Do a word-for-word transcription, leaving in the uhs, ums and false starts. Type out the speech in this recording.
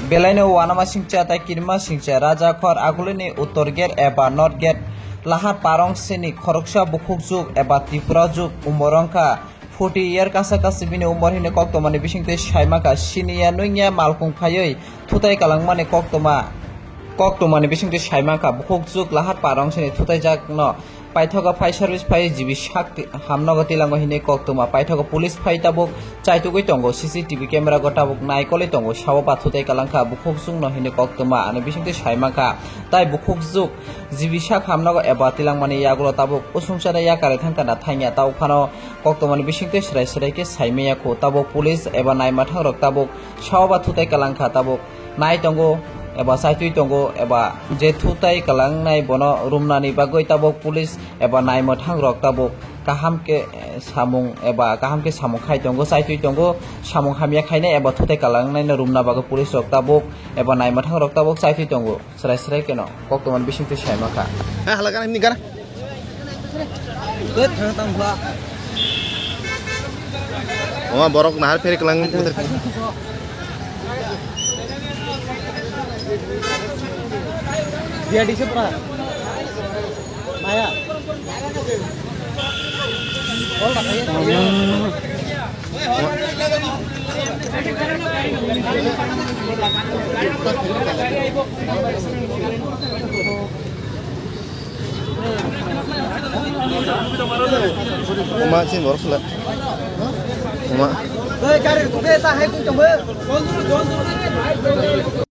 Belaino wanama singcha tai kirima singcha raja khor agulini uttor gate eba north gate lahat parong sini khoroksa bukhuk juk eba Tripura juk umor wngkha forty year kasa kasi bini umor hini koktoma ni bisingtwi saimaka siniya nungya malkung phaiwi thutai kalangmani koktoma koktoma ni bisingtwi saimaka bukhuk juk lahat parong sini thutai jakno. Paithogo fire service phai G B sak ti-, hamnogo tilango hinwi koktwma. Paithogo police phai tabuk chaitugwi tongo, C C T V camera go tabuk naikolwi tongo. Sabo bathutai kalangkha bukhuk jukno hinwi koktwma. Ani bisingtwi saimangkha tai bukhuk juk G B sak hamnogo eba tilangmani yagulo tabuk usungchana yakari thangkha na thangya. Tau phano koktwmani bisingtwi swrai swrai khe saimaya kho. Tabuk police eba naimathangrok tabuk sabo bathutai kalangkha tabuk. Nai tongo eba chaitwi tongo eba je thutai kalangnai bono rumnani bagwi tabuk police eba naimwthang rok tabuk kaham khe, eh, samung eba kaham khe samung khai tongo, chaitwi tongo, samung hamya khainai eba thutai kalangnai no rumna bagwi police rok tabuk eba naimwthang rok tabuk chaitwi tongo, swrai swrai kheno koktwmani bisingtwi saimangkha. Wama borok nahar pheri kwlang. Uma sin borok sila. Uma.